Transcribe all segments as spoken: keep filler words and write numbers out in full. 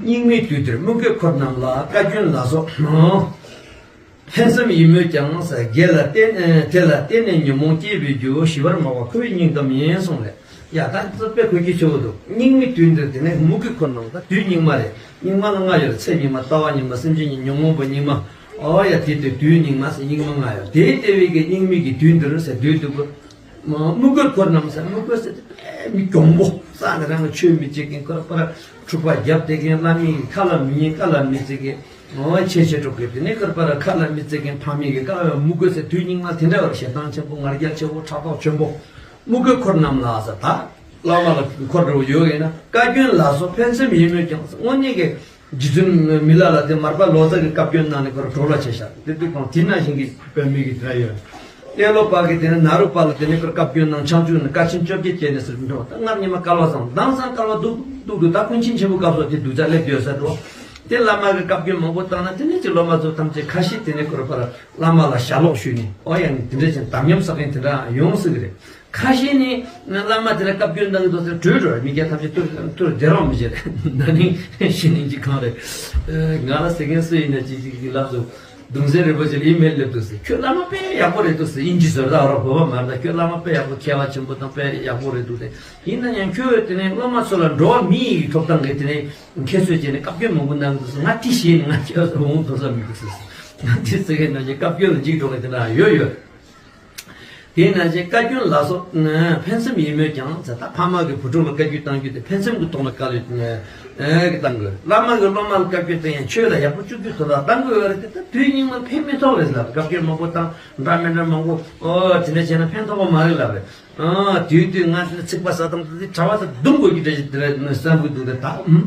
སྙིགས་མའི་དུས་འདིར་དམུ་རྒོད་འཁོར་རྣམས་ལ། བཀའ་བཀྱོན་ལ་སོགས་ཕན་སེམས་ཡིན་མོད་ཀྱང་། དགེ་ལ་བརྟེན་དེ་ལ་བརྟེན་ནས་ཉོན་མོངས་སྐྱེས་པའི་རྒྱུ། ཞི་བར་སྨྲ་བ་ཁོ་བོའི་སྙིང་གཏམ་ཡིན་གསུངས་ལས། ཡ་ད་དཔེ་གོ་རྒྱུ་ཆེ་བོ་འདུག་སྙིགས་མའི་དུས་འདིར་དེ་ནས་དམུ་རྒོད་འཁོར་རྣམས་ལ། དུས་སྙིགས་མ་རེད། སྙིགས་མ་ལ་ལྔ་ཡོད་རེད། ཚེ་སྙིགས་མ། ལྟ་བ་སྙིགས་མ། སེམས་ཅན་གྱི་ཉོན་མོངས་པ་སྙིགས་མ། ཨོ་ཡ་དེ་དུས་དུས་སྙིགས་མ་ཟེར་སྙིགས་མ་ལྔ་ཡོད། དེ་ལྟ་བུའི་གི་སྙིགས་མའི་གི་དུས་འདིར་ཟེར་དུས་འདུག་གོ་དམུ་རྒོད་འཁོར་རྣམས་ཟེར། དམུ་རྒོད་ཟེར་དེ་དཔེ་མི་གྱོང་པོ། ས་ནས་རང་ལ་ཆོས་མི་བྱེད་མཁན། ཁོ་ར་ཁོ་ར་འཁྲུག་པ་རྒྱབ་བསྡད་མཁན། བླ་མའི་ཁ་ལ་མི་ཉན། ཁ་ལ་མི་བརྩི་མཁན། འོ་ཆེ་ཆེ་འགྲོ་གི། དེ་ནས་ཁོ་ར་ཁ་ལ་མི་བརྩི་མཁན། ཕ་མའི་གི་ཁ་ལ། དམུ་རྒོད་ཟེར་དུས་སྙིགས་མ་དེ་འདྲ་བར་ཞེ་སྡང་ཆེན་པོ། ང་རྒྱལ་ཆེ་བོ། ཕྲག་དོག་ཆེན་པོ། དམུ་རྒོད་འཁོར་རྣམས་ལ་ཟེར། ད་བླ་མ་ལ་འཁོར་འགྲོ་ཡོད་ཡིན་ན། བཀའ་བཀྱོན་ལ་སོགས་ཕན་སེམས་ཡིན་མོད་ཀྱང་། དངོས་གནས་ཀྱི་རྗེ་བཙུན་མི་ལ་ལ་དེ་མར་པ་ལོ་ཙཱ་གི་བཀའ་བཀྱོན་གནང་ནས་ཁོ་ར་གྲོགས་ལ་བྱས་ཤག་དེ་དུས་ཁོང་དེ་ན་བཞིན་གྱི་དཔེ་མི་གི་དེ་ཡོད། ཏེ་ལོ་པ་གི་དེ་ནས་ནཱ་རོ་པ་ལ་དེ་ནས་ཁོ་ར་བཀའ་བཀྱོན་གནང་། ཕྱག་མཇུག་ནས་དཀའ་ཆེན་བཅོ་བརྒྱད་བཅད་ནས་ཟེར་འགྲོ། ད་སྔར་ཉི་མ་སྐལ་བ་བཟང་། མདང་སང་སྐལ་བ་སྡུག་སྡུག་འདུག་ད་ཀུན་མཁྱེན་ཆེན་པོའི་སྐབས་སུ་དེ་སྡུག་ཅག་སླེབས་ཡོད་ཟེར་འགྲོ། དེ་བླ་མ་གི་བཀའ་བཀྱོན་མང་པོ་བཏང་ན། དེ་ནས་ཀྱི་སློབ་མ་ཚོ་ཐམས་ཅད་ཁ་ཤས་དེ་ནས་ཁོ་ར་ཕར་བླ་མ་ལ་ཞབས་ལོག་ཞུས་ནས། ཨོ་ཡ་ནི་དེ་འདྲ་ཅན་དམ་ཉམས་བསགས་མཁན་དེ་འདྲ་ཡོང་སྲིད་གི་རེད། ཁ་ཤས་ནི་བླ་མ་དེ་ལ་བཀའ་བཀྱོན་གནང་གི་འདུག་ཟེར་བྲོས་འགྲོ། མི་སྐྱ་ཐམས་ཅད་ཐུར་ཐུར་བདེ་རོགས་མི་བྱེད། ན་ནིང་ཤི་ནིང་གཅིག་གང་རེད། ང་ལ་ཟེར་མཁན་སུ་ཡིན་ན་ཅིག་ཅིག་གི་ལབ་སོང་། གདུང་སྲས་རིན་པོ་ཆེ་ལ་ཨི་མེལ་སླེབས་འདུག་ཟེར། ཁྱོད་བླ་མ་དཔེ་ཡག་པོ་རེད་འདུག་ཟེར། དབྱིན་ཇི་ཟེར་ད་རོགས་བོད་པ་མ་རེད། ད་ཁྱོད་བླ་མ་དཔེ་ཡག་པོ། མཁས་པ་ཆེན་པོ་དང་དཔེ་ཡག་པོ་རེད་འདུག་ཟེར། ཡིན་ན་ཡང་ཁྱོད་དེ་ནས་སློབ་མ་ཚོ་ལ་འགྲོ་བ་མིའི་ཐོབ་ཐང་གི་དེ་ནས་ཁྱད་གསོད་བྱས་ནས་བཀའ་བཀྱོན་མང་པོ་གནང་གི་འདུག་ཟེར། ང་དེ་ཤེས་ནས་ང་ཁྱོད་འོང་དོ་ས་མི་འདུག་ཟེར། ང་དེ་ཟེར་མཁན་ནང་བཞིན་བཀའ་བཀྱོན་ལ་འཇིགས་འགྲོ་མཁན་དེ་འདྲ་ཡོད་ཡོད། དེས་ན་ཅིག་བཀའ་བཀྱོན་ལ་སོགས་ཕན་སེམས་ཡིན་མོད་ཀྱང་ཟེར། ད་ཕ་མ་གིས་བུ་ཕྲུག་ལ་བཀའ་བཀྱོན་གཏང་རྒྱུ་དེ་ཕན་སེམས་ཀྱི་ཐོག་ནས་བཀའ་བཀྱོན་གཏང་དགོས། བླ་མ་གིས་སློབ་མ་ལ་བཀའ་བཀྱོན་གཏང་ཡང་ཆོས་ལ་ཡག་པོ་བཅུག་རྒྱུའི་དོན་དག་གཏང་དགོས་པ་རེད་དེ། ད་དུས་སྙིགས་མ་ཕན་མི་ཐོགས་རེད་ལབ། བཀའ་བཀྱོན་མང་པོ་བཏང་། འདྲ་མི་འདྲ་མང་པོ། ཨོ་དེ་འདྲ་བྱས་ན་ཕན་ཐོགས་པ་མ་རེད་ལབ་རེད། ཨ་དུས་དུས་ང་ཚོས་ཚིག་པ་ཟ་སྟངས་དེ་གྲྭ་པ་དང་བརྡུང་དགོས་ཀྱི་འདྲ་ཞིག་དེ་རེད་བསམ་གྱི་འདུག་སྟེ། ད་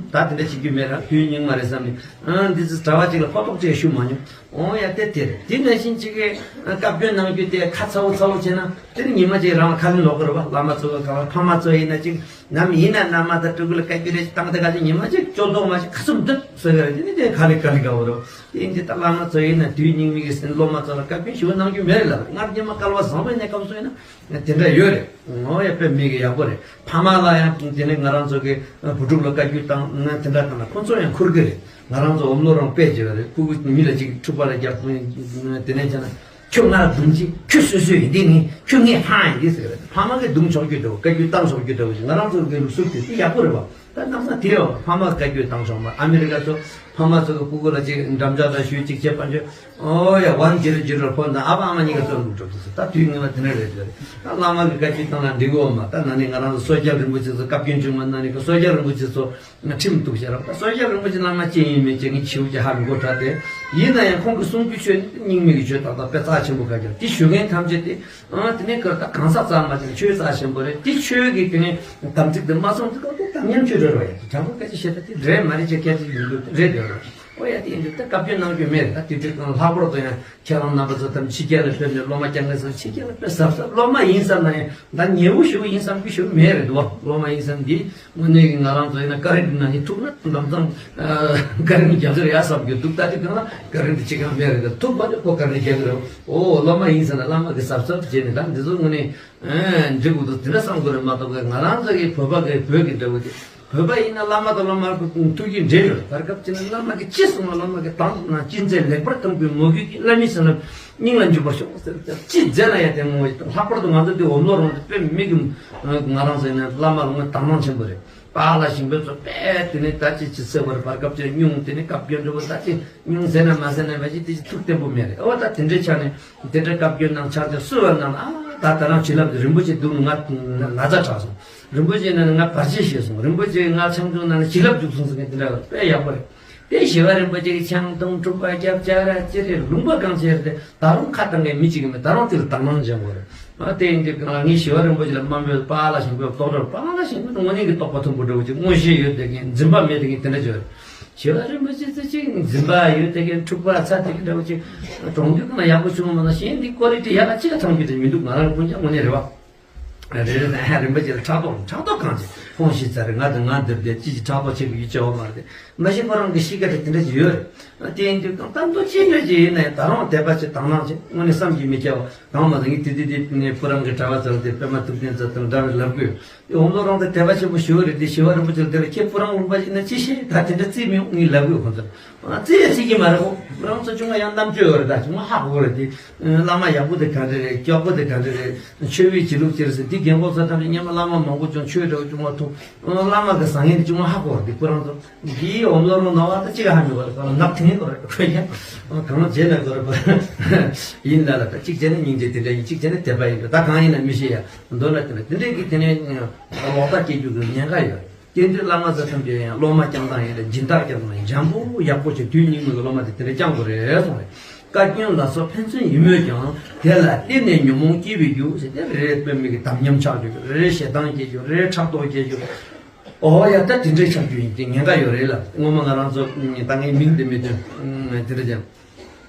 ད་དེ་འདྲ་བྱེད་རྒྱུ་མེད་ར། དུས་སྙིགས་མ་རེད་བསམ་ནས། ཨ་འདི་ཚོ་གྲྭ་པ་གཅིག་ལ་ཕོག་ཐུག་ཅིག་ཞུ་མ་མྱོང་། འོ་ཡ་དེ་དེ་རེད། དེ་ནང་བཞིན་གཅིག་གིས་བཀའ་བཀྱོན་གནང་རྒྱུ་དེ་ཁ་ཚ་བོ་ཚ་བོ་བྱས་ན། དེ་ནི་ཉི་མ་གཅིག་རང་ལ་ཁ་ལན་ལོག་གི་རེད་པ། བླ་མ་ཚོ་གི་གང་ལ། ཕ་མ་ཚོ་ཡིན་ན་གཅིག་ནམ་ཡིན་ན་མནའ་མ་དང་ཕྲུ་གུ་ལ་བཀའ་བཀྱོན་རེ་ཞིག་བཏང་སྟེ། ག་ཚོད་ཉི་མ་གཅིག་སྐྱོ་མདོག་མ་ཞིག་ཁ་ཚུམ་འདུག་ཟེར་གི་རེད། དེ་ནི་དེ་ཁ་ལན་ཁ་ལན་དགའ་བོ་རེད། དེ་ཡིན་དུས་ད་བླ་མ་ཚོ་ཡིན་ན་དུས་སྙིགས་མའི་གི་སློབ་མ་ཚོ་ལ་བཀའ་བཀྱོན་ཞུ་གནང་རྒྱུ་མེད་རེད་ལབ། སྔར་ཉི་མ་སྐལ་བ་བཟང་པོའི་གནས་སྐབས་སུ་ཡིན་ན། དེ་འདྲ་ཡོད་རེད། ངོ་ཡ་དཔེ་མི་གི་ཡག་པོ་རེད། ཕ་མ་ལ་ཡང་དེ་ནས་ང་རང་ཚོ་གི་བུ་ཕྲུག་ལ་བཀའ་བཀྱོན་བཏང་ན་དེ་འདྲ་བཏང་ན་ཁོ་ཚོ་ཡང་འཁུར་གི་རེད། ང་རང་ཚོ་འོམ་ལོ་རང་དཔེ་བྱེད་པ་རེད། ཕྲུ་གུ་མི་ལ་ཅིག་འཁྲུག་པ་ལ་རྒྱག་དེ་ནས་བྱས་ན། ཁྱོད་ང་ལ་རྡུང་རྗེས་ཁྱོད་སོ་སོ་ཡིན། འདི་ནི་ཁྱོད་ངའི་ཕ་ཡིན། འདི་ཟེར་གི་རེད། ཕ་མ་གིས་རྡུང་ཆོག་རྒྱུ་འདྲ་བོ། བཀའ་བཀྱོན་བཏང་ཆོག་རྒྱུ་འདྲ་བོ་ཞིག་ང་རང་ཚོ་གི་ལུགས་སྲོལ་དེ་དེ་ཡག་པོ་རེད་པ། ད་གནམ་ས་དེ་ཡང་ཕ་མ་བཀའ་བཀྱོན་བཏང་ཆོག་མ། ཨ་མི་རི་ཀ་ཚོ་ཕ་མ་ཚོ་གི་ཕྲུ་གུ་ལ་ཅིག་འགྲམ་ལྕག་དང་ཞུ་ཅིག་བྱེད་པ་འཇོ། ཨོ་ཡ་ཝན་ཇི་རོ་ཇི་རོ་ཕོན་དང་ཨ་ཕ་ཨ་མ་གཉིས་ཀ་ཚོ་འདུག་འགྲོ་ཐུབ་སོང་། ད་དུས་ངན་པ་དེ་འདྲ་རེད་འདོད་རེད། ད་བླ་མ་གི་བཀའ་བཀྱོན་བཏང་ན་འགྲིག་གི་ཡོད་མ། ད་ན་ནིང་ང་རང་ཚོ་སོ་སྐྱབས་རིན་པོ་ཆེ་ཚོ་བཀའ་བཀྱོན་བྱུང་བ་ན་ནིང་གི་སོ་སྐྱབས་རིན་པོ་ཆེ་ཚོ་ང་ཁྲིམས་གཏུགས་བྱས་ར། ད་སོ་སྐྱབས་རིན་པོ་ཆེ་བླ་མ་ཅི་ཡིན་མིན་ཅི་ངའི་ཆེའུ་ཅི་ཧ་མི་གོ་དྲག་སྟེ། ཡིན་ན་ཡང་ཁོང་གི་གསུང་རྒྱུ་ཆོས་ནི་སྙིགས་མའི་གི་ཆོས་ཏག་ཏག་དཔེ་རྩ་ཆེན་པོ་ཁ་རྒྱབ་དེ་ཞུ་མཁན་ཐམས་ཅད་དེ། ཨ་དེ་ནས་ཁོ་ད་གང་ཟག་རྩ་མ་ཆེན་ཆོས་རྩ་ཆེན་པོ་རེད། དེ་ཆོས་ཀྱི་དེ་ནས་དམ་ཚིག་དེ་མ་སྲུང་དུས་སྐབས་དེ་དམ་ཉམས་ཆོས་རེད་རོ། ཡ་དྲང་པོ་སྐད་ཆ་བཤད་ད་དེ་རེད་མ་རེད་ཅེས་སྐད་ཆ་ཡིན་དུས་རེད་དེ་རོ། ཨོ་ཡ་དེ་ཡིན་དུས་ད་བཀའ་བཀྱོན་གནང་རྒྱུ་མེད། ད་དེ་དུས་ལྷག་པར་དུ་ཡང་ཁྱེད་རང་རྣམ་པ་ཚོ་དང་ཕྱི་རྒྱལ་ལ་ཕེབས་ནས་སློབ་མ་སྐྱོང་མཁན་ཚོ་ཕྱི་རྒྱལ་ལ་དཔེ་གཟབ་གཟབ། སློབ་མ་ཡིན་བསམ་ན་ཡང་ད་ཉེ་བོ་ཞུ་ཡིན་བསམ་གི་ཞུ་མེད་རེད་དོ། སློབ་མ་ཡིན་བསམ་འདི་དངོས་གནས་ཀྱི་ང་རང་ཚོ་ཡིན་ན་བཀའ་དྲིན་ནང་བཞིན་ཐུག་ན་ལམ་སང་བཀའ་དྲིན་རྒྱབ་ཟེར་ཡ་བསམ་གི་འདུག་ད་དེ་གང་ལ་བཀའ་དྲིན་དེ་ཅི་གང་མེད་རེད། ཐུག་པ་དེ་ཁོ་བཀའ་དྲིན་རྒྱབ་གི་རེད། ཨོ་སློབ་མ་ཡིན་ཟེར་ན་བླ་མ་གི་གཟབ་གཟབ་བྱས་ནས་ད་འདི་ཚོ་དངོས་གནས་འགྲིག་དགོས་འདུག་དེ་འདྲ་བསམ་དགོས་རེད་མ་གཏོགས། ང་རང་ཚོ་གི་བོད་པ་གི་བོད་ཀྱི་འདྲ་བོ་དེ། བོད་པ་ཡིན་ན་བླ་མ་དང་སློབ་མ་ཐུགས་རྒྱུད་འདྲེས་ཡོད། བར་སྐབས་ཅིག་ན་བླ་མ་གིས་ཅི་གསུངས་ན་བླ་མ་གིས་དང་ན་ཅི་མཛད་ལེགས་པར་གཏོང་དགོས། མོས་གུས་ཀྱི་བླ་མའི་སེམས་ལ་སྙིང་ལ་འཇུག་པར་ཤོག་ཟེར། ཅི་མཛད་ན་ཡང་དེ་ངོ་ལྷག་པར་དུ་ང་ཚོ་དེ་འོམ་ལོ་རང་དེ་དཔེ་མི་གི་ང་རང་ཚོ་ཡིན་ན་བླ་མ་ལ་ངོ་དག་སྣང་ཆེན་པོ་རེད། པཱ་ལགས་ཞིང་པའི་ཚོ་དཔེ་དེ་ནས་ད་ཅི་ཅི་ཟེར་བར་བར་སྐབས་ཅིག་སྙུང་དེ་ནས་བཀའ་བཀྱོན་འདྲ་བོ་ད་ཅི་སྙུང་ཟེར་ན་མ་ཟེར་ན་བ་ཅི་དེ་ཅི་ཐུགས་བརྟན་པོ་མེད་རེད། ཨོ་ད་དེ་འདྲའི་ཆ་ནས་དེ་འདྲའི་བཀའ་བཀྱོན་གནང་ཆ་དེ་སུ་བ་གནང་ན། ཨ་ད་ད་རང་བྱིན་རླབས་དེ་རིན་པོ་ཆེ་འདུག་ང་ན་ཚ་དྲག་སོང་། རིན་པོ་ཆེ་ནས་ང་བར་ཆད་བྱས་སོང་། རིན་པོ་ཆེ་ང་ཆང་འཐུང་ན་ནི་བྱིན་རླབས་འཇུག་སོང་ཟེར་མཁན་དེ་འདྲ་དཔེ་ཡག་པོ་རེད། དེ་ཞི་བ་རིན་པོ་ཆེ་གི་ཆང་འཐུང་འཁྲུག་པ་རྒྱབ་ཅ་ར་ཅི་རེད་ལུང་པ་གང་ཆེ་རེད། ད་རུང་ཁ་བཏང་མཁན་མི་གཅིག་གི་མེད། ད་རུང་དེ་ལ་དག་སྣང་སྦྱང་དགོས་རེད། ཨ་དེ་ཡིན་དུས་གང་ལ་ངས་ཞི་བ་རིན་པོ་ཆེ་ལ་དམའ་འབེབས། པཱ་ལགས་ཞིང་པའི་རྟོགས་གྲོལ། པཱ་ལགས་ཞིང་པ་དངོས་གནས་ཀྱི་རྟོགས་པ་མཐོན་པོ་འདྲ་བོ་ཅིག་མངོན་ཤེས་ཡོད་དེ་མཁན་འཛིན་པ་མེད་དེ་མཁན་དེ་འདྲ་ཅིག་རེད། ཞི་བ་རིན་པོ་ཆེ་ཚོ་ཅིག་འཛིན་པ་ཡོད་དེ་མཁན་འཁྲུག་པ་ཚ་དེ་གི་འདྲ་བོ་ཅིག་གྲོང་ཁྱེར་གང་ལ་ཡག་པོ་བྱུང་བ་མ་གཏོགས་གཞན་འདི་ཀོ་ལི་ཊི་ཡག་ག་ཅི་ག་ཐང་རྒྱུ་དེ་མི་འདུག་ང་རང་ཀུན་ཀྱང་དངོས་གནས་རེད་བ། རེ་རེ་ན་ཡང་རིན་པོ་ཆེ་ལ་ཕྲག་དོག་ཕྲག་དོག་གང་བྱེད། ཕོངས་ཤིག་ཚར་རེད། ང་དང་ང་འདིར་བསྡད་ཅི་ཞིག་དྲག་པོ་བྱེད་དགོས་ཡོད་ཅེས་བ་མ་རེད། མ་གཞི་ཁོ་རང་གི་གཤིས་ཀ་དེ་དེ་འདྲ་ཞིག་ཡོད་རེད། དེ་ཡིན་དུས་གང་ལྟར་མདོ་ཅི་འདྲ་ཞིག་ཡིན་ནའི་ད་རུང་དད་པ་ཅིག་དང་བླངས་ཅིག་དངོས་གནས་བསམ་གྱིས་མི་ཁྱབ་པ་གང་མ་གཏོགས། ངས་དེ་དེ་དེ་ནས་ཁོ་རང་གི་གྲྭ་པ་ཚོ་ལ་དེ་པད་མ་ཐུབ་བསྟན་ཚོ་དང་འདྲ་བའི་ལབ་དགོས། དེ་འོམ་ལོ་རང་དེ་དད་པ་ཆེན་པོ་ཞུ་བ་རེད། དེ་ཞི་བ་རིན་པོ་ཆེ་ལ་དེ་ལ་ཁྱེད་ཁོ་རང་ལུང་པ་ཞིག་ན་ཅི་ཤེས། ད་དེ་འདྲ་རྩིས་མི་འོང་ངས་ལབ་དགོས་ཁོ་ཚོ་ལ། རྩིས་ཡ་རྩིས་ཀྱི་མ་རེད། ཁོ་རང་ཚོ་ཆུང་མ་ཡང་རྣམ་དཔྱོད་ཡོད་རེད། ད་ཆུང་མ་ཧ་གོ་རེད་དེ། བླ་མ་ཡག་པོ་དེ་ག་འདྲ་རེད། སྐྱོག་པོ་དེ་ག་འདྲ་རེད། ཆོས་བེད་ཅི་ལུགས་ཅི་རེད་ཟེར། དེ་རྒན་གོག་ཚོ་ཐམས་ཅད་སྔོན་མ་བླ་མ་མང་པོ་ཅུང་ཆོས་འདྲ་བོ་ཅུང་མ་ཐུག་བླ་མ་གི་བཟང་ངན་དེ་ཅུང་མ་ཧ་གོ་རེད། དེ་ཁོ་རང་ཚོ་འདིའི་འོམ་ལོ་རང་ནང་བ་ད་གཅིག་ཧ་མི་གོ་རེད། ཁོ་ལ་ནག་ཐིང་གོ་རེད། ཁོ་ཡ་གང་བྱས་ན་གོ་རེད། ཁོ་ཡིན་ལ་ལ་ད་གཅིག་བྱས་ན་སྙིང་རྗེ་དེ་འདྲ་ཡིན། གཅིག་བྱས་ན་དད་པ་ཡིན་འགྲོ། ད་གང་ཡིན་ན་མི་ཤེས་ཡ། མདོར་ན་དེ་ལ་དེ་འདྲས་ཀྱི་དེ་ནས་ལོག་ལྟ་སྐྱེ་རྒྱུ་གི་ཉེན་ཁ་ཡོད་རེད། དེ་དུས་བླ་མ་ཟེར་ཐམས་ཅད་ཡང་སློབ་མ་སྐྱོང་སྟངས་ཡིན་ལ་སྦྱིན་བདག་སྐྱོང་སྟངས་ཡིན། འཇམ་པོ་ཡག་པོ་བྱས་དུས་སྙིང་མོས་ཀྱི་སློབ་མ་དེ་དེ་འདྲས་སྐྱོང་དགོས་རེད་གསུངས་རེད། བཀའ་བཀྱོན་ལ་སོགས་ཕན་ཚུན་ཡིན་མོད་ཀྱང་། དེ་ལ་བརྟེན་ནས་ཉོན་མོངས་སྐྱེ་བའི་རྒྱུ་ཟེར་ཏེ། རེ་རེ་དཔེ་མི་སྲིད་དམ་ཉམས་ཆགས་རྒྱུ། རེ་རེ་ཞེ་སྡང་སྐྱེ་རྒྱུ། རེ་རེ་ཕྲག་དོག་སྐྱེ་རྒྱུ། ཨོ་ཡ་ད་དེ་འདྲས་ཆགས་རྒྱུ་ཡིན་ཏེ་ཉེན་ཁ་ཡོད་རེད་ལ། སྔོན་མ་ང་རང་ཚོ་ད་ངའི་མིང་དེ་མི་འདོན་དེ་འདྲ་ཀྱང་།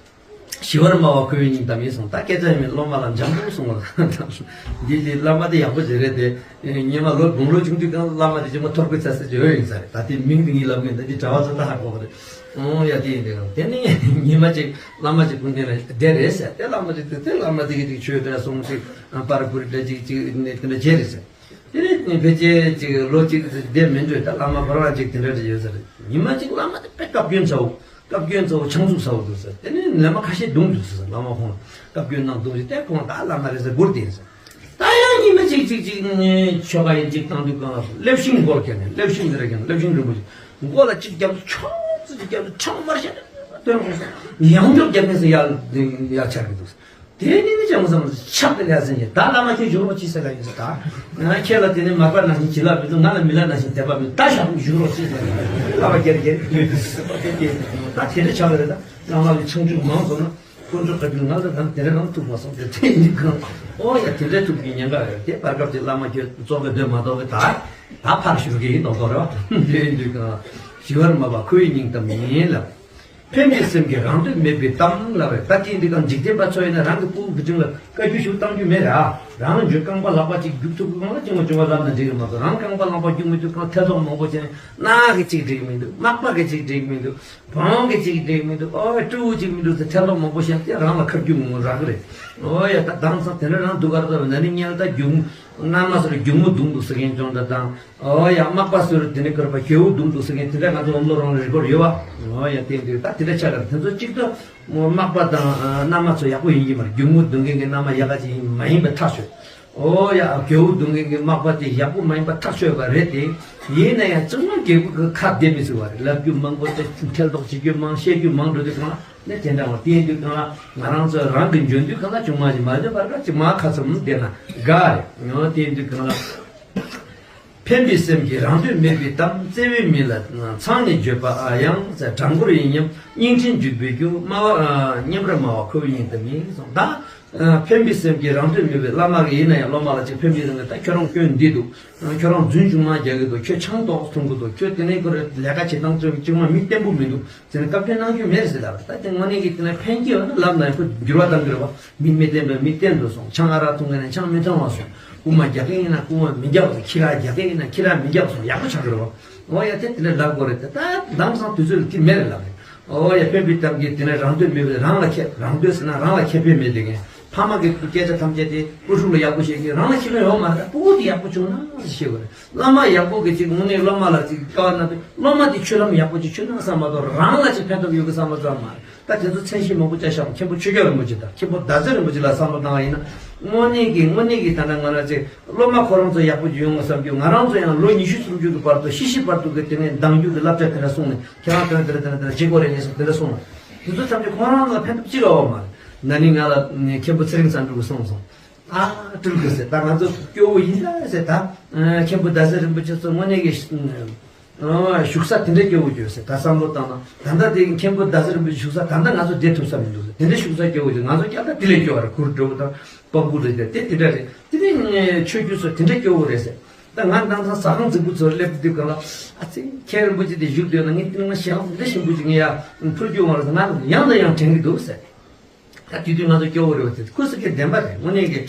ཞི་བར་སྨྲ་བ་ཁོ་བོའི་སྙིང་གཏམ་ཡིན་གསུངས། ད་སྐད་ཆ་ཡིན་མིན་སློབ་མ་ལ་འཇམ་པོ་གསུངས་པ། འདི་འདི་བླ་མ་དེ་ཡག་པོ་ཞིག་རེད་དེ། སྔོན་མ་ལོ་དགུང་ལོ་ཆུང་དུས་གང་བླ་མ་དེ་ཅི་མ་ཐོར་བུ་ཚ་ས་ཅིག་ཡོད་ཡིན་ས་རེད། ད་དེ་མིང་དེ་ངས་ལབ་གི་ཡིན། ད་འདི་གྲྭ་བ་ཚོ་ད་ཧ་གོ་གི་རེད། ཨོ་ཡ་དེ་ཡིན་དེ་གང་དེ་ནི་ཉི་མ་ཅིག་བླ་མ་ཅིག་སྐུ་མདུན་ལ་བསྡད་རེད་ཟེར། དེ་བླ་མ་ཅིག་དེ་དེ་བླ་མ་དེ་གི་ཅིག་ཆོས་དེ་གསུངས་ཅིག་པར་བུར་འདྲ་ཅིག་ཅིག་ནས་དེ་འདྲ་བྱས་རེད་ཟེར། དེ་ནས་ཕལ་ཆེར་ཅིག་ལོ་གཅིག་བསྡད་མི་འགྲོ། ད་བླ་མ་ཁོ་རང་ཅིག་དེ་འདྲ་ཅིག་ཡོད་ས་རེད། ཉི་མ་ཅིག་བླ་མ་དེ་དཔེ་བཀའ་བཀྱོན་ཚ་བོ། བཀའ་བཀྱོན་ཚ་བོ་ཆང་འཛུགས་ཚ་བོ་འདུག་ཟེར། དེ་ནས་ལས་མ་ཁ་ཤས་བརྡུངས་འདུག་ཟེར། བླ་མ་ཁོང་ལ་བཀའ་བཀྱོན་གནང་བརྡུངས་ཤིག་དེ་ཁོང་ད་བླ་མ་རེད་ཟེར་སྒུར་བསྡད་ཟེར། ད་ཡང་ཉི་མ་ཅིག་ཅིག་ཅིག་ཆོ་ག་ཡིན་ཅིག་བཏང་དུས་གང་ལ་ལེབ་ཤིང་མགོ་ལ་ཁྱེར་ནས། ལེབ་ཤིང་འདི་ར་ཁྱེར་ནས་ལེབ་ཤིང་རིང་པོ་ཅིག་མགོ་ལ་ཅིག་རྒྱབ་ཏུ་ཆང་ཙི་ཅིག་རྒྱབ་ཏུ་ཁྲག་དམར་ཤ་སྟོན་དགོས་ཟེར། ཡང་འཇོག་རྒྱབ་ནས་ཟེར་ཡར་ཡར་ཆག་གི་འདུག་ཟེར། དེ་ནི་ནི་ཅང་བསམ་ཆགས་ཏེ་ལྷ་སྲིན་གྱིས་ད་བླ་མ་ཁྱེད་བཞུགས་རོགས་ཅི་ཟེར་ལ་ཡིན་ཟེར། ད་ང་ཁྱེད་ལ་དེ་ནི་མག་པ་ནང་བཞིན་བྱིན་རླབས་མི་འདུག་ང་ལ་མི་ལ་ནང་བཞིན་དད་པ་མི་འདུག་ད་ཞག་བཞུགས་རོགས་ཅི་ཟེར་ལ་ལྷ་བ་རྒྱལ་རྒྱལ་ཡོད་དུ་ཟེར་བ་དེ་དེ་ད་དེ་འདྲ་ཆགས་རེད། ད་བླ་མ་ལ་ཆང་ཆུང་མང་སོང་ན་དཀོན་མཆོག་བཀའ་དྲིན་ང་ལ་ད་དེ་འདྲ་རང་ཐུག་མ་སོང་། དེ་དེ་ཡིན་དུས་གང་ཨོ་ཡ་དེ་འདྲ་ཐུག་གི་ཉེན་ཁ་ཡོད་དེ། བར་སྐབས་ཀྱི་བླ་མ་ཁྱོད་ཙོག་གི་སྡོད་མ་གཏོགས་གི་ད་ད་ཕར་བཞུགས་གི་ཡིན་མདོག་མདོག་རེད་བ། དེ་ཡིན་དུས་གང་ཞི་བར་སྨྲ་བ་ཁོ་བོའི་སྙིང་གཏམ་ཡིན་ལ། ཕན་པའི་སེམས་ཀྱིས་རང་འདོད་མེད་པའི་གཏམ་ལབ་རེད། ད་དེ་འདི་གང་འཇིག་རྟེན་པ་ཚོ་ཡིན་ན་རང་གི་སྤུ་གུ་གི་དྲིན་ལ་བཀའ་བཀྱོན་ཞིག་གཏང་རྒྱུ་མེད་ར། རང་འཇོན་རྐང་པ་ལག་པ་གཅིག་རྒྱུག་ཐུབ་ཀྱི་གང་ལ་ཅི་མ་བྱུང་བ་ལབ་ན་འགྲིག་གི་མ་གཏོགས། རང་རྐང་པ་ལག་པ་རྒྱུག་མི་ཐུབ་གང་ཐལ་མདོག་མང་པོ་བྱས་ནས་རྣ་གི་གཅིག་འགྲིག་མི་འདུག་མག་པ་གི་གཅིག་འགྲིག་མི་འདུག་བོང་གི་གཅིག་འགྲིག་མི་འདུག་ཨོ་སྤྲེའུ་གཅིག་མི་འདུག་ཟེར་ཐལ་མདོག་མང་པོ་བཤད་དེ་རང་ལ་ཁ་རྒྱུག་ངོ་རག་གི་རེད། ཨོ་ཡ་ད་དེང་སང་དེ་འདྲ་རང་སྡུག་ག་རེ་ད་བ་ན་ནི་ཉལ་ད་རྒྱུག་མནའ་མ་ཟེར་རྒྱུག་མོ་བརྡུངས་འདུག་ཟེར་མཁན་ཅུང་ད་དང་། ཨོ་ཡ་མག་པ་ཟེར་དེ་ནི་ཁར་པ་རྒྱལ་པོ་བརྡུངས་འདུག་ཟེར་མཁན་དེ་འདྲ་ང་ཚོ་འོམ་ལོ་རང་ལ་རེ་ཀོར་ཡོད་བ། ཨོ་ཡ་དེ་འདུག་ད་དེ་འདྲ་ཆགས་ལ་དེ་ཚོ་གཅིག་ཏུ་མག་པ་དང་མནའ་མ་ཚོ་ཡག་པོ་ཡིན་གྱི་མ་རེད། རྒྱུག་མོ་བརྡུངས་མཁན་གྱི་མནའ་མ་ཡག་ག་ཅིག་ཡིན་མ་ཡིན་པ་ཐག་ཆོད། ཨོ་ཡ་རྒྱལ་པོ་བརྡུངས་མཁན་གྱི་མག་པ་དེ་ཡག་པོ་མ་ཡིན་པ་ཐག་ཆོད་པ་རེད་དེ། ཡིན་ན་ཡང་ཅུང་མ་རྒྱལ་པོ་གི་ཁ་བདེ་མི་སྲིད་བ་རེད། ལབ་རྒྱུ་མང་པོ་དེ་ཐལ་མདོག་བྱེད་རྒྱུ་མང་བཤད་རྒྱུ་མང་འགྲོ་དུས་གང་ལ། ནས་དེ་འདྲ་བ་དེ་ཡིན་དུས་གང་ལ་ང་རང་ཚོ་རང་གི་འཇོན་དུས་གང་ལ་ཆུང་མ་ཞིག་མ་བརྗོད་པར་ག་ཅིག་མ་ཁ་ཚུམ་བསྡད་ན་དགའ་རེད། ཡང་དེ་ཡིན་དུས་གང་ལ་ཕན་པའི་སེམས་ཀྱིས་རང་འདོད་མེད་པའི་གཏམ། བརྩེ་བའི་མི་ལ་མཚང་ནས་བརྗོད་པ་ཨ་ཡང་ཟེར། གྲངས་འབོར་ཡིན་སྙམ་སྙིང་དྲིན་འཇུག་པའི་རྒྱུ། སྨྲ་བ་སྙན་པར་སྨྲ་བ་ཁོ་བོའི་སྙིང་གཏམ་ཡིན་གསུངས། ད་ཕན་པའི་སེམས་ཀྱིས་རང་འདོད་མེད་པའི་བླ་མ་གི་ཡིན་ན་ཡང་སློབ་མ་ལ་ཅིག་ཕན་པའི་རང་གི་ད་ཁྱོད་རང་སྐྱོན་འདི་འདུག་ཁྱོད་རང་རྫུན་ཅུང་མ་རྒྱག་གི་འདུག་ཁྱོད་ཆང་ཏོག་འཐུང་གི་འདུག་ཁྱོད་དེ་ནས་ཁོ་རེ་ལས་ཀ་བྱེད་སྟངས་ཅུང་ཅུང་མ་མི་བརྟན་པོ་མི་འདུག་ཟེར་ནས་བཀའ་བཀྱོན་གནང་རྒྱུ་མེད་ཟེར་ལབ། ད་དེ་དངོས་གནས་ཀྱི་དེ་ན་ཕན་གྱི་ཡོད་ན་ལབ་ན་ཡང་ཁོ་འགྱུར་བ་གཏང་གི་རེད་བ། མི་མི་བརྟན་པས་མི་བརྟན་དུ་སོང་། ཆང་ཨ་རག་འཐུང་གི་ན་ཆང་མི་འཐུང་བ་སོང་། རྐུན་མ་རྒྱག་གི་ཡིན་ན་རྐུན་མ་མི་རྒྱག་སོང་། ཁྱི་ར་རྒྱག་གི་ཡིན་ན་ཁྱི་ར་མི་རྒྱག་སོང་། ཡག་པོ་ཆགས་ཀྱི་རེད་བ། འོ་ཡ་དེ་དེ་འདྲ་ལབ་དགོས་རེད་དེ། ད་ལམ་སང་དུས་ཚོད་ལ་དེ་མེད་རེད་ལབ་རེད། འོ་ཡ་ཕན་པའི་གཏམ་གྱིས་དེ་ནས་རང་འདོད་མེད་པའི་རང་ལ་ཁྱད། རང་འདོད་ཟེར་ན་རང་ལ་ཁྱད་ཕན་མེད་དེ་ངས། ཕ་མ་གི་སྐད་ཆ་ཐམས་ཅད་དེ་སྤུ་ཧྲུག་ལ་ཡག་པོ་བཤད་ཀྱི་རང་ལ་ཁྱད་ཕན་ཡོད་མ་རེད། ད་སྤུ་གུ་དེ་ཡག་པོ་བྱུང་ན་ཞེས་བཤད་དགོས་རེད། བླ་མ་ཡག་པོ་གི་ཅིག་དངོས་གནས་སློབ་མ་ལ་ཅིག་དཀའ་བ་གནང་དུས་སློབ་མ་དེ་ཆོས་ལམ་ཡག་པོ་ཅིག་ཆོད་ན་བསམ་མ་གཏོགས་རང་ལ་ཅིག་ཕན་ཐོགས་ཡོད་གི་བསམ་བློ་ཙམ་མ་རེད། ད་དེ་ཚོ་མཚན་གཞི་མང་པོ་ཅིག་བཞག་མཁན་པོ་ཆོས་རྒྱལ་རིན་པོ་ཆེ་དང་མཁན་པོ་ཟླ་ཟེར་རིན་པོ་ཆེ་ལ་བསམ་བློ་བཏང་བ་ཡིན་ན་དངོས་གནས་ཀྱི་དངོས་གནས་ཀྱི་ད་ལྟ་ང་རང་ཚོའི་སློབ་མ་ཁོ་རང་ཚོ་ཡག་པོ་ཅིག་ཡོང་ངོ་བསམ་རྒྱུ། ང་རང་ཚོ་ཡང་ལོ་ཉི་ཤུ་སུམ་ཅུ་གི་བར་དུ་ཤི་ཤི་བར་དུ་གི་དེ་ནས་འདང་རྒྱུ་གི་བསླབ་བྱ་དེ་འདྲ་གསུངས་ནས་ཁྱེད་རང་དེ་འདྲ་དེ་འདྲ་དེ་འདྲ་བྱེད་དགོས་རེད་ངས་སོ་དེ་འདྲ་གསུངས་ནས་དེ་ཚོ་ཐམས་ཅད་ཁོ་རང་ལ་ཕན་ཐོགས་ཅི་ལ་འོང་མ་རེད། ན་ནིང་ང་ལ་མཁན་པོ་ཚེ་རིང་བསམ་གྲུབ་ཀྱིས་གསུངས་སོང་། ཨ་སྤྲུལ་སྐུ་ཟེར། ད་ང་ཚོ་སྐྱོ་བོ་ཡིན་ད་ཟེར། ད་མཁན་པོ་ཟླ་ཟེར་རིན་པོ་ཆེ་ཚོ་དངོས་གནས་ཀྱི་བཞུགས་ས་དེ་འདྲ་སྐྱོ་བོ་ཡོད་ཟེར། ད་བསམ་བློ་བཏང་ན་ད་ལྟ་དེ་མཁན་པོ་ཟླ་ཟེར་རིན་པོ་ཆེ་བཞུགས་ས་ད་ལྟ་ང་ཚོ་བསྡད་ཐུབ་ས་མི་འདུག་ཟེར། དེ་འདྲ་བཞུགས་ས་སྐྱོ་བོ་ཡོད། ང་ཚོ་ཀྱང་ད་དེ་ལས་སྐྱོ་བ་རེད། གུར་འགྲོ་བ་དང་པགས་ཀུ་རེད། དེ་དེ་འདྲ་རེད། དེ་ནས་ཆོས་བརྒྱུད་ཚོ་དེ་འདྲ་སྐྱོ་བོ་རེད་ཟེར། ད་ང་ད་ལྟ་ཟ་ཁང་རྫིག་པོ་ཚོར་སླེབས་དུས་གང་ལ་ཨ་ཙི་མཁན་རིན་པོ་ཆེ་དེ་བཞུགས་སྡོད་ན་ངས་དེ་ནང་ཞལ་འདི་ཞིམ་པོ་ཅིག་ངས་ཡར་ཕུལ་རྒྱུ་མ་རེད་ཟེར། ང་ཡང་ནས་ཡང་དྲན་གྱི་འདུག་ཟེར། ད་དེ་དུས་ང་ཚོ་སྐྱོ་བོ་རེད་བ། དེ་ཁུ་སི་ཀའི་བདེན་པ་རེད། དངོས་གནས་ཀྱི་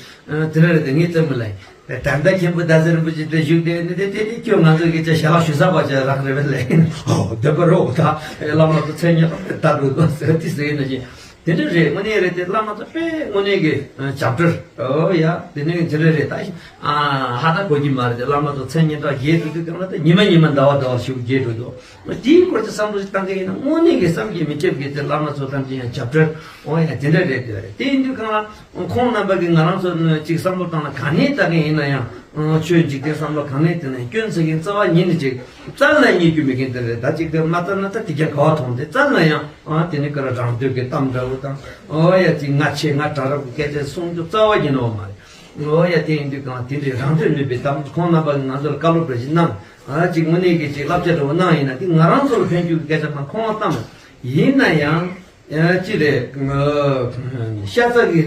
དེ་འདྲ་རེད། དེ་ངས་བཙན་མོ་ལ་ ད་ལྟ་མཁན་པོ་ཟླ་ཟེར་རིན་པོ་ཆེ་དེ་བཞུགས་དེ་ནི་དེ་དེ་དེ་ཁྱོད་ང་ཚོ་གི་ཅག་ཞལ་ལག་ཞུ་ས་བ་ཅག་རག་རེད་པས་ལས། ཨོ་བདེན་པ་རོ། ད་བླ་མ་ཚོ་མཚན་སྙན་གྲགས་དེ་ལྟ་འགྲོ་དོ་ཟེར་དེ་ཟེར་ཡིན་ན་བཞིན་དེ་འདྲ་རེད། དངོས་གནས་རེད། དེ་བླ་མ་ཚོ་དཔེ་དངོས་གནས་ཀྱི་བྱབས་ཁྲེལ། ཨོ་ཡ་དེ་ནས་དེ་འདྲ་རེད། ད་ཨ་ཧ་ད་གོ་གི་མ་རེད། དེ་བླ་མ་ཚོ་མཚན་སྙན་གྲགས་རྒྱས་འགྲོ་དུས་གང་ལ་ད་ཉི་མ་ཉི་མ་ཟླ་བ་ཟླ་བ་ཞུགས་རྒྱས་འགྲོ་དོ། དེའི་སྐོར་གྱི་བསམ་བློ་ཞིག་བཏང་གི་ཡིན་ན་དངོས་གནས་ཀྱི་བསམ་གྱིས་མི་ཁྱབ་ཀྱི་དེ་བླ་མ་ཚོ་ཐམས་ཅད་ཡང་བྱབས་ཁྲེལ། ཨོ་ཡ་དེ་འདྲ་རེད། དེ་རེད། དེ་ཡིན་དུས་གང་ལ་ཁོང་རྣམ་པ་གིས་ང་རང་ཚོ་ཅིག་བསམ་བློ་བཏང་ན་ག་ནས་ལྟ་གི་ཡིན་ན་ཡང་ཆོས་འཇིག་རྟེན་བསམ་བློ་གང་ནས་བཏང་ན་སྐྱོན་ཟེར་མཁན་རྩ་བ་ཉིད་ནས་ཅིག་རྩ་ལ་རྙེད་རྒྱུ་མེད་མཁན་དེ་རེད། ད་ཅིག་དེ་མ་བལྟས་ན་ད་དེ་རྒྱ་ག་བ་མཐོང་དེ་རྩ་ལ་ཡང་དེ་ནི་ཀ་ར་རང་འདོད་ཀྱི་གཏམ་འདྲ་བོ་དང་། ཨོ་ཡ་ཅིག་ང་ཆེ་ང་དྲག་རབས་ཀྱི་སྐད་ཆ་གསུང་རྒྱུ་རྩ་བ་ཉིད་ནས་ཡོད་མ་རེད། ཨོ་ཡ་དེ་ཡིན་དུས་གང་དེ་འདྲའི་རང་འདོད་མེད་པའི་གཏམ་ཁོང་རྣམ་པ་གིས་ང་ཚོར་བཀའ་སློབ་འདྲ་ཞིག་གནང་། ཨ་ཅིག་དངོས་གནས་ཀྱི་ཅིག་བསླབ་བྱ་འདྲ་བོ་གནང་ཡིན་ན་དེ་ང་རང་ཚོར་ཕན་རྒྱུ་གི་སྐད་ཆ་དང་ཁོང་ལ་གཏམ་ཡིན་ན་ཡང་། ཨ་ཅི་རེད། ཤ་ཚ་གི་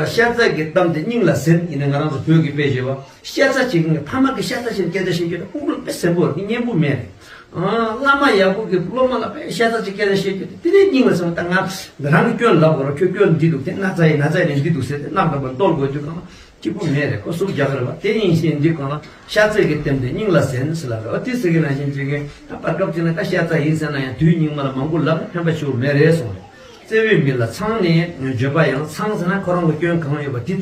ཤ་ཚ་གི་གཏམ་དེ་སྙིང་ལ་ཟིན་ཡིན་ན་ང་རང་ཚོ་བོད་ཀྱི་དཔེ་བཞེས་པ་ཤ་ཚ་ཅིག་ཕ་མ་གི་ཤ་ཚ་ཞིག་སྐད་ཆ་བཤད་རྒྱུ་དེ་དཔུང་རོགས་དཔེ་ཟབ་པོ་རེད། སྙན་པོ་མེད་རེད། བླ་མ་ཡག་པོ་གི་སློབ་མ་ལ་དཔེ་ཤ་ཚ་ཅིག་སྐད་ཆ་བཤད་རྒྱུ་དེ་དེ་ནས་སྙིང་ལ་ཟིན་པ། ད་ང་རང་གི་སྐྱོན་ལབ་དགོས་ར། ཁྱོད་སྐྱོན་འདི་འདུག་དེ་ན་ཚ་ཡིན་ན་ཚ་ཡིན་འདི་འདུག་ཟེར་ཏེ་རྣམ་པར་གཏོར་དགོས་དུས་གང་ལ། སྐྱིད་པོ་མེད་རེད། ཁོ་སུབ་རྒྱག་གི་རེད་བ། དེ་ཡིན་ཞེས་འདི་གང་ལ་ཤ་ཚའི་གི་ལྟེམ་དེ་སྙིང་ལ་ཟིན་ཟེར་ལ་རེད་བ། དེ་ཟེར་གི་ནང་བཞིན་བྱེད་གི་ད་བར་སྐབས་ཅིག་ན་ད་ཤ་ཚ་ཡིན་ཟེར་ན་ཡང་དུས་སྙིགས་མ་ལ་མང་པོ་ལབ་ན་ཕན་པ་ཞིག་མེད་རེད་གསུངས་རེད། བརྩེ་བའི་མི་ལ་མཚང་ནས་བརྗོད་པ་ཡང་། མཚང་ཟེར་ན་ཁོ་རང་གི་སྐྱོན་གང་ཡོད་པ་དེ་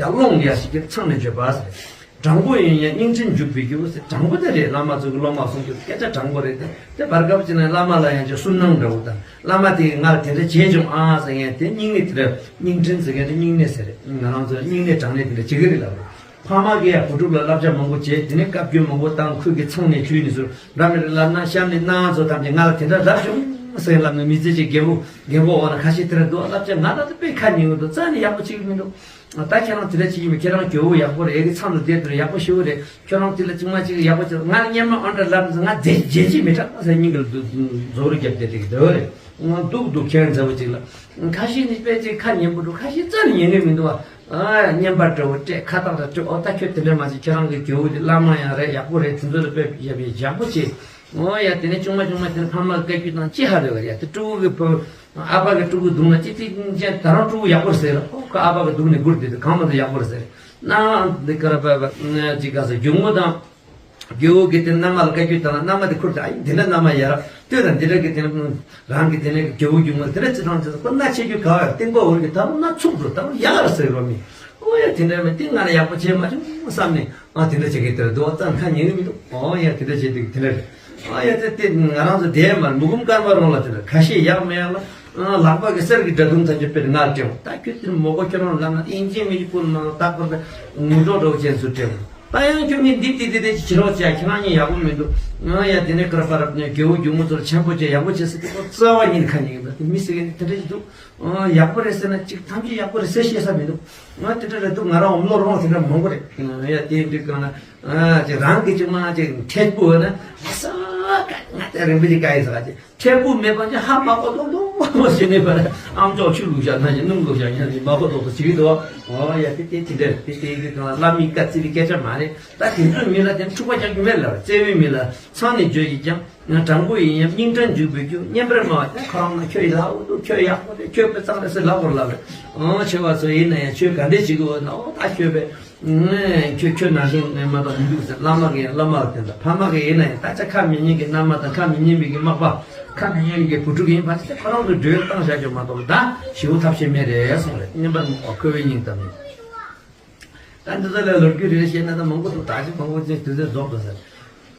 ཡར་སློང་ཡ་ཞིག་གི་མཚང་ནས་བརྗོད་པ་ཟེར། དྲང་པོ་ཡིན་ཡང་སྙིང་དྲིན་འཇུག་པའི་རྒྱུ་ཟེར། དྲང་པོ་དེ་རེད། བླ་མ་ཚོ་གི་སློབ་མ་གསུང་རྒྱུ་སྐད་ཆ་དྲང་པོ་རེད་དེ། དེ་བར་སྐབས་ཅིག་ན་བླ་མ་ལ་ཡང་ཅིག་སུན་སྣང་འདྲ་བོ་དང་། བླ་མ་དེས་ང་ལ་དེ་འདྲ་བྱས་བྱུང་ཨ་ཟེར་མཁན་དེ་སྙིང་ནས་དེ་འདྲ། སྙིང་དྲིན་ཟེར་མཁན་དེ་སྙིང་ནས་ཟེར་རེད། ང་རང་ཚོ་སྙིང་ནས་དྲང་ནས་དེ་འདྲ་བྱེད་ཀྱི་རེད་ལབ་རེད། ཕ་མ་གིས་ཡང་བུ་ཕྲུག་ལ་བསླབ་བྱ་མང་པོ་བྱས། དེ་ནས་བཀའ་བཀྱོན་མང་པོ་བཏང་། ཁོས་ཀྱི་མཚང་ནས་བརྗོད་ནས་ཟུར་ར་མི་རེད་ལབ་ན་གཤམ་ནས་ནང་ཚོ་ཐམས་ཅད་ང་ལ་དེ་འདྲ་ལབ་བྱུང་ཟེར་ལབ་ནས་མི་ཚེ་གཅིག་རྒན་པོ་རྒན་པོ་འོག་ན་ཁ་ཤས་དེ་འདྲ་འདུག་བསླབ་བྱ་ང་ལ་དེ་དཔེ་ཁ་ཉན་གི་འདུག་རྩ་ནས་ཡག་པོ་བྱེད་ཀྱི་མི་འདུག་ད་ཁྱེད་རང་དེ་འདྲ་བྱེད་ཀྱི་མེད། ཁྱེད་རང་གྱོ་བོ་ཡག་པོ་རེད། ཨེ་གི་མཚམས་ལ་བསྡད་དུས་ཡག་པོ་ཞུ་གི་རེད། ཁྱོད་རང་དེ་ལ་ཅུང་མ་ཅིག་ཡག་པོ་བྱེད། ང་སྙན་མ་ཨོ་འདྲ་ལབ་ང་རྗེད་རྗེད་ཀྱི་མི་དྲག་ཟེར་སྙིང་གི་རྫོགས་རུ་རྒྱབ་བསྡད་དེ་གི་འདོད་རེད། ང་སྡུག་སྡུག་ཁྱེད་རང་མཛའ་བོ་ཅིག་ལ། ཁ་ཤས་ནི་དཔེ་ཅིག་ཁ་ཉན་པོ་འདུག་ཁ་ཤས་རྩ་ནས་ཉན་གི་མི་འདུག་བ། ཨ་བརྙན་པར་འདྲ་བོ་སྤྲད། ཁ་བཏགས་འདྲ་སྤྲད། ཨོ་ད་ཁྱོད་དེ་འདྲ་མ་བྱེད། ཁྱེད་རང་གི་གྱོ་བོ་དེ་བླ་མ་ཡང་རེད། ཡག་པོ་རེད། དེ་ཚོ་ལ་དཔེ་ཡག་པོ་བྱེད། ཨོ་ཡ་དེ་ནས་ཆུང་མ་ཆུང་མ་དེ་ནས་ཕ་མ་བཀའ་བཀྱོན་དང་ཅི་ཧ་རེ་བ་ཡ། དེ་ཕྲུ་གུ་གི་ཕ་ཨ་ཕ་གི་ཕྲུ་གུ་སྡུག་ན་ཅི་ཅི་ཅི་ད་རང་ཕྲུ་གུ་ཡག་པོ་རེད་ཟེར། ཨོ་ཁ་ཨ་ཕ་གི་སྡུག་ནས་སྒུར་དེ་དེ་གང་མ་དུ་ཡག་པོ་རེད་ཟེར། ན་འདི་ཀ་ར་པ་པ་ཅི་ག་ཟེར་གྱོ་མོ་དང་། གྱོ་བོ་གི་དེ་མནའ་མ་ལ་བཀའ་བཀྱོན་བཏང་ན་མནའ་མ་དེ་ཁུར་དེ་ཨ་ཡིན་འདི་འདྲ་མནའ་མ་ཡ་ར་ལྟོས་དང་འདི་འདྲ་གི་དེ་ནས་རང་གི་དེ་ནས་གྱོ་བོ་གྱོ་མོ་དེ་འདྲ་ཅི་ཐང་ཅི་ཐང་ཁོ་མནའ་ཆེ་རྒྱུ་ག་བ་ཡ་སྟེང་པ་འོར་གི་ད་རུང་མནའ་ཚུགས་འགྲོ་ད་རུང་ཡག་ར་ཟེར་རོ་མི། ཨོ་ཡ་དེ་འདྲ་མི་དེ་ང་ལ་ཡག་པོ་བྱས་མ་བྱུང་བསམ་ནས། ཨ་དེ་འདྲ་བྱེད་མཁན་དེ་འདྲ་འདུག་ཨ་ཙང་ཁ་ཉན་གི་མི་འདུག་ཨོ་ཡ་དེ་འདྲ་བྱེད་དུས་དེ་འདྲ་རེད། ཨོ་ཡ་དེ་དེ་ང་རང་ཚོ་དེ་མ་མུ་གུམ་དཀར་མ་རོང་ལ་དེ་འདྲ་ཁ་ཤས་ཡག་མེད་ཡག་ལ། ཨ་ལག་པ་གི་གསེར་གྱི་སྒྲ་དུང་ཐམས་ཅད་དཔེར་ང་སྤྲད་འོང་། ད་ཁྱོད་དེ་མོ་གོ་ཁྱོད་རང་ལབ་ན་དབྱིན་ཇིའི་མི་གི་ཀུན་ནང་ལ་ད་ཁོར་པའི་ངུ་སྒྲོག་འདྲ་བོ་ཅན་ཚུར་སྤྲད་འོང་། ད་ཡང་ཁྱོད་ངས་འདི་དེ་དེ་དེ་བྱེད་རོགས་བྱས། ཁྱེད་རང་གཉིས་ཡག་པོ་མི་འདུག་ཨོ་ཡ་དེ་ནས་ཀར་པར་རབ་ནས་རྒྱལ་བོ་རྒྱུ་མོ་ཚོར་ཆེན་པོ་བྱས་ཡག་པོ་བྱས་ཟེར་དུས་ཁོ་རྩ་བ་ཉིད་ཁ་ཉན་གི་མི་འདུག་མི་ཟེར་མཁན་དེ་འདྲ་ཞིག་འདུག་ཨོ་ཡག་པོ་རེད་ཟེར་ན་ཅིག་ཐམས་ཅད་ཡག་པོ་རེད་ཟེར་ཤེས་ས་མི་འདུག་ང་དེ་འདྲ་རེད་འདུག་ང་རང་འོམ་ལོ་རོང་དེ་འདྲ་མང་པོ་རེད། ཡ་དེ་འདྲ་གང་ན་ཅིག་རང་གི་ཅིག་མ་ཅིག་ཐད་པོ་ན་ལ་ས་ཀ་ང་དེ་རིང་པོ་ཅིག་བཀའ་ཡིན་ཟེར་ག་ཅིག་ཐད་པོ་མེད་པ་ཅིག་ཧ་མ་གོ་ཏོག་ཏོག་ཞེས་ནས་པར་ཨམ་ཅོག་ཆུ་བླུགས་བཞག་ན་ཅིག་སྣུམ་བླུགས་བཞག་ཡང་ཅིག་མ་གོ་ཏོག་ཏོག་བྱེད་ཀྱི་འདུག་ཨོ་ཡ་དེ་དེ་དེ་འདྲ་དེ་དེ་གི་གང་ལ་བླ་མའི་བཀའ་བརྩི་བའི་སྐད་ཆ་མ་རེད། ད་དེ་ཚོའི་མི་ལ་དེ་འཁྲུག་པ་རྒྱག་རྒྱུ་མེད་ལ་བརྩེ་བའི་མི་ལ་མཚང་ནས་བརྗོད་ཀྱིས་ཀྱང་། ང་དྲང་པོ་ཡིན་ཡང་སྙིང་དྲང་འཇུག་པའི་རྒྱུ། སྙན་པར་སྨྲ་བ་དེ་ཁོ་རང་ན་ཁྱོད་ཡག་པོ་འདུག་ཁྱོད་ཡག་པོ་རེད། ཁྱོད་དཔེ་བཟང་རེད་ཟེར་ལབ་པར་ལབ་རེད། ཨང་ཆེ་བ་ཚོ་ཡིན་ན་ཡང་ཁྱོད་ག་འདྲས་བྱེད་དགོས་ན། ཨོ་ད་ཁྱོད་པས་ཁྱོད་ཁྱོད་ནང་བཞིན་ནས་མ་གཏོགས་མི་འདུག་ཟེར། བླ་མ་གིས་ཡང་བླ་མ་ལ་བསྟན་ད། ཕ་མ་གིས་ཡིན་ན་ཡང་ད་ཆ་ཁ་མི་ཉན་གི་མནའ་མ་དང་ཁ་མི་ཉན་པའི་གི་མག་པ། ཁ་མི་ཉན་གི་བུ་ཕྲུག་ཡིན་པ་ཚེ་ཁོ་རང་གི་འགྲོས་བཏང་བཞག་རྒྱུ་མ་གཏོགས་ད་ཞེ་པོ་ཐབས་ཤེས་མེད་རེད་གསུངས་རེད། སྙན་པར་སྨྲ་བ་ཁོ་བོའི་སྙིང་གཏམ་ཡིན། ད་འདི་ཚོ་ལ་ལོ་རྒྱུས་རེ་རེ་བཤད་ན་ད་མང་པོ་འདུག་ད་ཅི་མང་པོ་ཅིག་དུས་ཚོད་རྫོགས་འགྲོ་ཟེར།